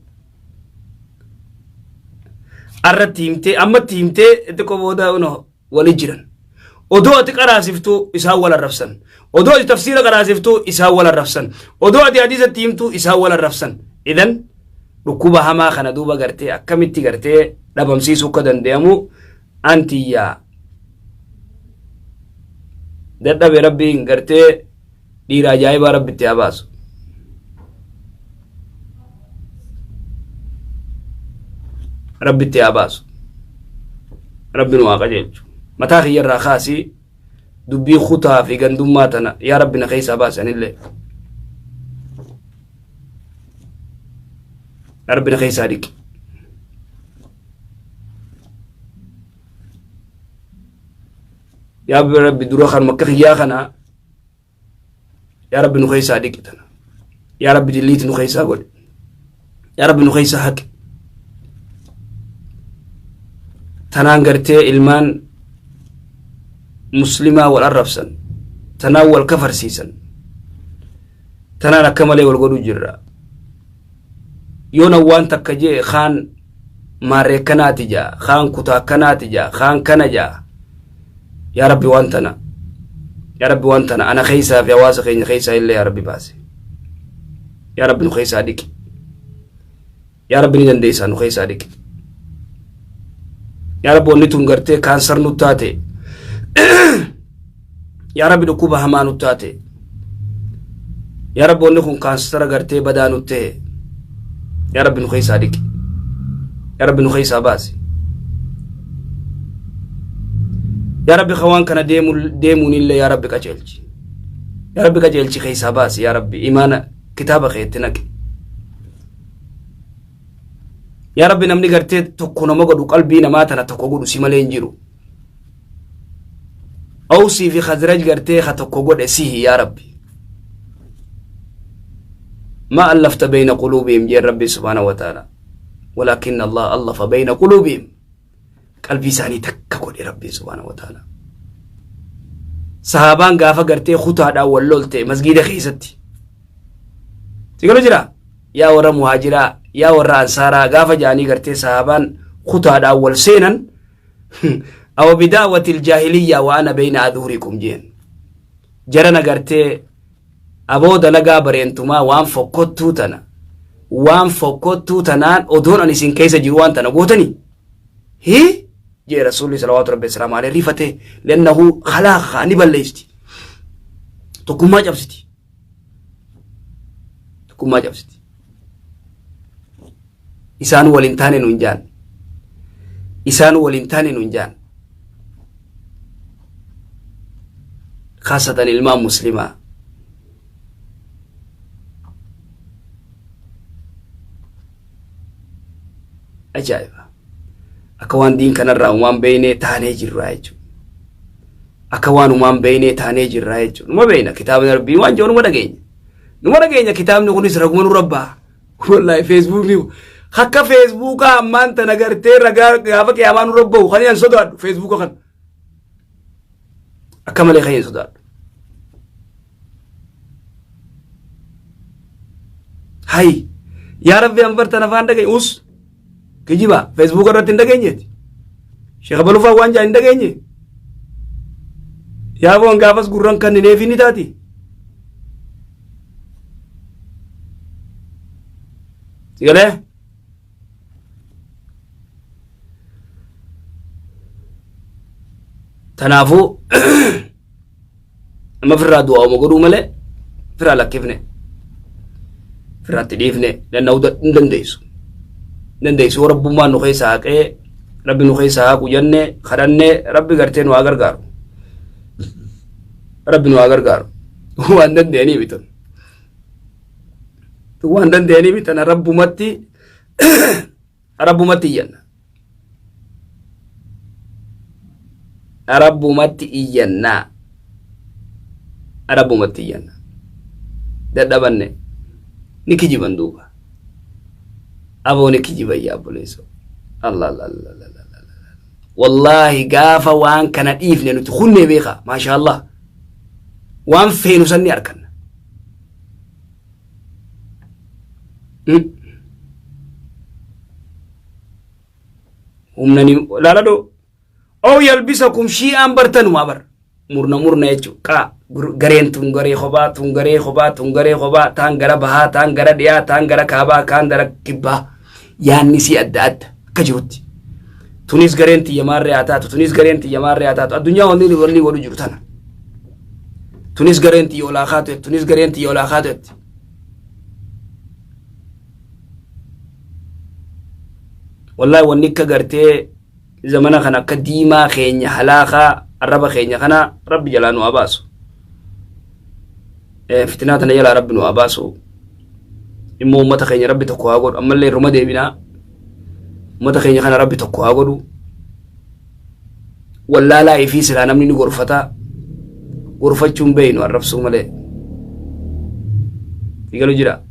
Arratti himtee ammatti himtee xiqqoo booda unoo wali jiran. Odoo ati qaraasiftuu isaan wal arrabsan. Odoo ati tafsiira qaraasiftuu isaan wal arrabsan. Odoo ati hadiisatti himtuu isaan wal arrabsan. Idan dhukkuba hamaa kana duuba gartee akkamitti gartee dhabamsiisuu akka danda'amu antiyyaa dadhabe rabbiin gartee dhiira ajaa'ibaa rabbitti haa baasu. Rabbitti haa baasu. Rabbi nu haa qajeelchu. Mataa kiyya irraa kaasii dubbii kutaa fi gandummaa tana yaa rabbi na keessaa baasi anillee. Yaa rabbi na keessaa dhiqi. Yaa rabbi dura kanuma akka kiyyaa kana yaa rabbi nu keessaa dhiqi tana. Yaa rabbi dilliiti nu keessaa godhi. Yaa rabbi nu keessaa haqi. Tanaan gartee ilmaan muslimaa wal arrabsan. Tanaan wal kafarsiisan. Tanaan akka malee wal godhuu jirra. Yoo nan waan takka jee kaan maarree akkanaati jaa, kaan kutaa akkanaati jaa, kaan kana jaa. Yaa Rabbi waan tana Yaa Rabbi waan tana ana keessaa fi hawaasa keenya keessaa illee yaa Rabbi baase. Yaa Rabbi nu keessaa dhiqi. Yaa Rabbi ni dandeessaa nu keessaa dhiqi. Yaa Rabbi wanni tun gartee kaansar nu taate. Yaa Rabbi dhukkuba hamaa nu taate. Yaa Rabbi wanni kun kaansara gartee badaa nu ta'e. Yaa Rabbi nu keessaa dhiqi. Yaa Rabbi nu keessaa baasi. Yaa Rabbi ka waan kana deemuun illee yaa Rabbi qajeelchi. Yaa Rabbi qajeelchi keessaa baasi yaa Rabbi imaana kitaaba keetti naqi. Yaa Rabbi namni gartee tokko nama godhu qalbii namaa tana tokko godhu si malee hin jiru. Awsii fi Khazraj gartee ka tokko godhe sihi yaa Rabbi. Ma allafta bayna quluubihim jeen Rabbi subhaanahu wa ta'ala. Walaakinna Allah allafa bayna quluubihim. Qalbii isaanii takka godhe Rabbi subhaanahu wa ta'ala. Sahaabaan gaafa gartee kutaadhaan wal lolte masgiida keessatti. Si galu jira? Yaa warra muhaajiraa, yaa warra ansaaraa gaafa jaanii gartee sahaabaan kutaadhaan wal seenan awa bidaawati aljaahiliyya wa ana bayna adhurikum jeen jarana gartee aboo dalagaa bareentumaa waan fokkottuu tana waan fokkottuu tanaan odoon ani isin keessa jiru waan tana gootanii hi jee rasuulli salawaatu rabbi salaamu alayhi rifate liannahu kalaaqa ni balleessti tokkummaa cabsiti tokkummaa cabsiti isaan waliin taane nuun jaan isaan waliin taane nuun jaan khaasatan ilmaan muslimaa ajaa'iba akka waan diin kanarraa umaan beeynee taanee jirraa jechuudha akka waan umaan beeynee taanee jirraa jechuudha numa beeyna kitaabni rabbii waan jiru numa dhageenya numa dhageenya kitaabni kunis raguma nurra ba'a Wallaahi feesbuukni akka feesbuukaa ammaan tana gartee ragaa gaafa qiyaamaa nurra bahu kan hin sodaadhu feesbuuka kana. Akka malee kan hin sodaadhu. Hayi yaa rabbi an bartan afaan dhageenye us kijiba feesbuuka irratti hin dhageenyeeti. Sheekh Balufaa waan jaa hin dhageenye. Yaa boon gaafas gurran kannineefi ni taati. Si galee? Tanaafuu amma firraa du'aa'uma godhuu malee firraa lakkifne firraatti dhiifne danda'uu hin dandeessu. Dandeessu yoo rabbummaan nu keessaa haqee rabbi nu keessaa haqu jenne kadhannee rabbi gartee nu haa gargaaru. Rabbi nu haa gargaaru. Waan danda'anii bitan. Waan danda'anii bitan rabbumatti rabbumatti iyyanna. Rabbumatti iyyanna. Rabbumatti iyyanna. Dadhabanne ni kijiban duuba. Aboo ni kijiban yaa obboleessoo. Allah Allah Allah Allah Allah. Wallaahi gaafa waan kana dhiifne nuti kunnee beeka maashaallah waan feenu san ni arkanna. Humna ni laaladhu. Ow yalbisakum shii'aan bartanumaa bar. Murna murna jechuudha. Qaa gareen tun garee kophaa tun garee kophaa tun garee kophaa taan gara bahaa taan gara dhiyaa taan gara kaabaa kaan gara kibbaa yaanni sii adda adda akka jirutti. Tunis gareen tiyya maarree haa taatu tunis gareen tiyya maarree haa taatu addunyaa wanni wanni godhu jiru tana. Tunis gareen tiyya olaa kaatu jetti tunis gareen tiyya olaa kaatu jetti. Wallahi wanni akka gartee zamana kana akka diimaa keenya halaakaa arraba keenya kana rabbi jalaa nu haa baasu. Fitinaa tana jalaa rabbi nu haa baasu. Immoo uummata keenya rabbi tokko haa godhu ammallee irruma deebinaa. Uummata keenya kana rabbi tokko haa godhu. Wallaalaa ifii silaa namni ni gorfata. Gorfachuun beeynu arrabsuu malee. Galu jira.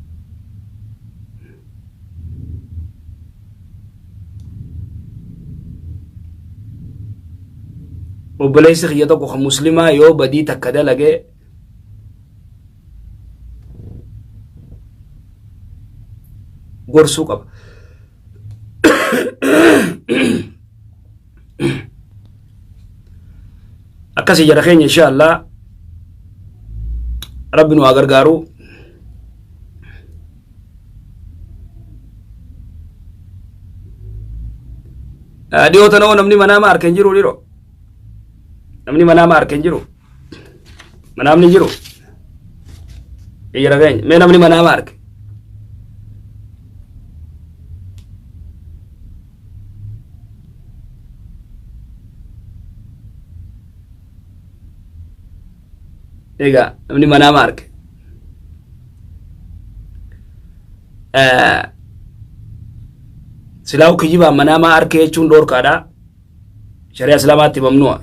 Obboleessi kiyya tokko kan muslimaa yoo badii takka dalage gorsuu qaba. Akkasii jara keenya insha Allah rabbi nu haa gargaaru. Dhiyoo tana hoo namni manaama harka hin jiru dhiroo. Namni manaama harka hin jiru. Manaamni hin jiru. Jara keenya mee namni manaama harka. Egaa namni manaama arge. Silaa kijibaan manaamaa arke jechuun dhoorkaadha. Shari'a Islaamaatti mamnu'a.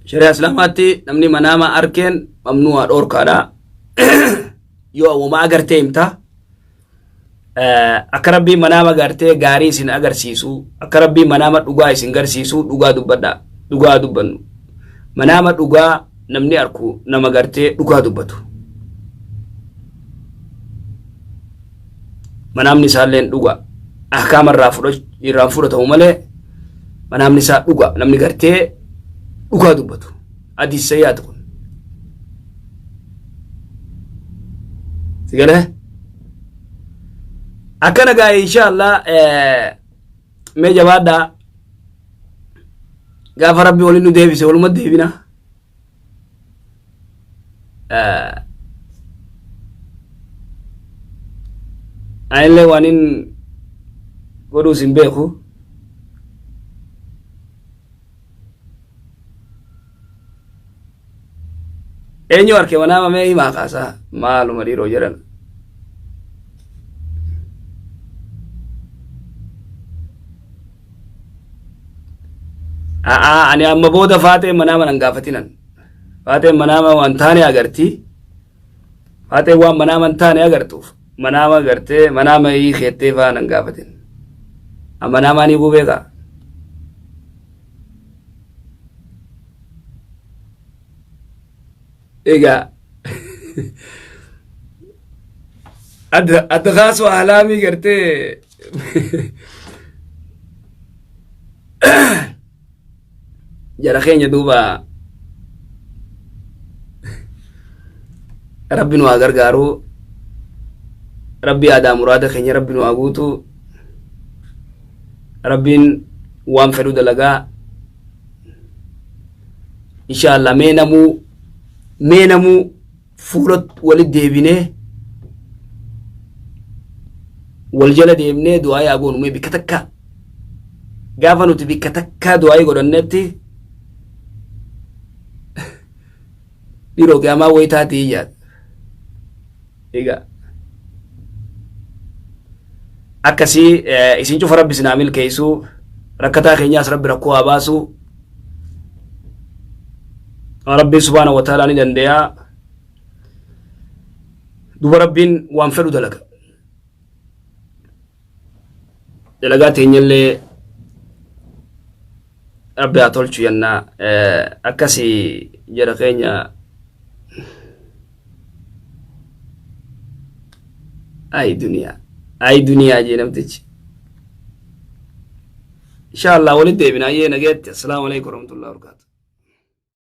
Shari'a Islaamaatti namni manaama arkeen mamnu'a dhoorkaadha. Yoo wama agartee himta. Akka rabbiin manaama gartee gaarii isin agarsiisu akka rabbiin manaama dhugaa isin garsiisu dhugaa dubbadha dhugaa dubbannu manaama dhugaa namni arku nama gartee dhugaa dubbatu manaamni isaalleen dhugaa ahkaama irraa irraan fudhatamu malee manaamni isaa dhugaa namni gartee dhugaa dubbatu hadiis sayyaati kun si galee Akkana gaa inshallah mee jabaadhaa gaafa rabbi waliin nu deebise waluma deebina. Anillee waan hin godhuus hin beeku. Eenyu arke manaama mee himaa kaasaa maaluma dhiiroo jedhan. A'aa ani amma booda faaxee manaama nan gaafatinan. Faaxeen manaama waan taane agarti. Faaxeen waan manaama hin taane agartuuf manaama agartee manaama hiikeettee faa nan gaafatin. Manaamaa ni beekaa. Egaa adda adda kaasuu ahlaamii gartee jara keenya duuba rabbi nu haa gargaaru rabbi aadaa muraada keenya rabbi nu haa guutu rabbiin waan fedhu dalagaa inshallah mee namuu fuula walit deebinee wal jala deemnee du'aa yaa goonu mee bikka takka gaafa nuti bikka takkaa du'aa godhannetti dhiiroo qiyaamaa wayii taatii yaad egaa akkasii isin cufa rabbi isin haa milkeessu rakkataa keenyaas rabbi rakkoo haa baasu rabbiin subhaana wa ta'ala ni dandeeya duba rabbiin waan fedhu dalaga. Dalagaa teenyallee Rabbi haa tolchu jenna. Akkasii jara keenya. Ay duniyaa. Ay duniyaa jee namtichi. Insha Allah walitti deebina ayyee nageetti. Assalaamu alaikum warahmatullahi wabarakatuh.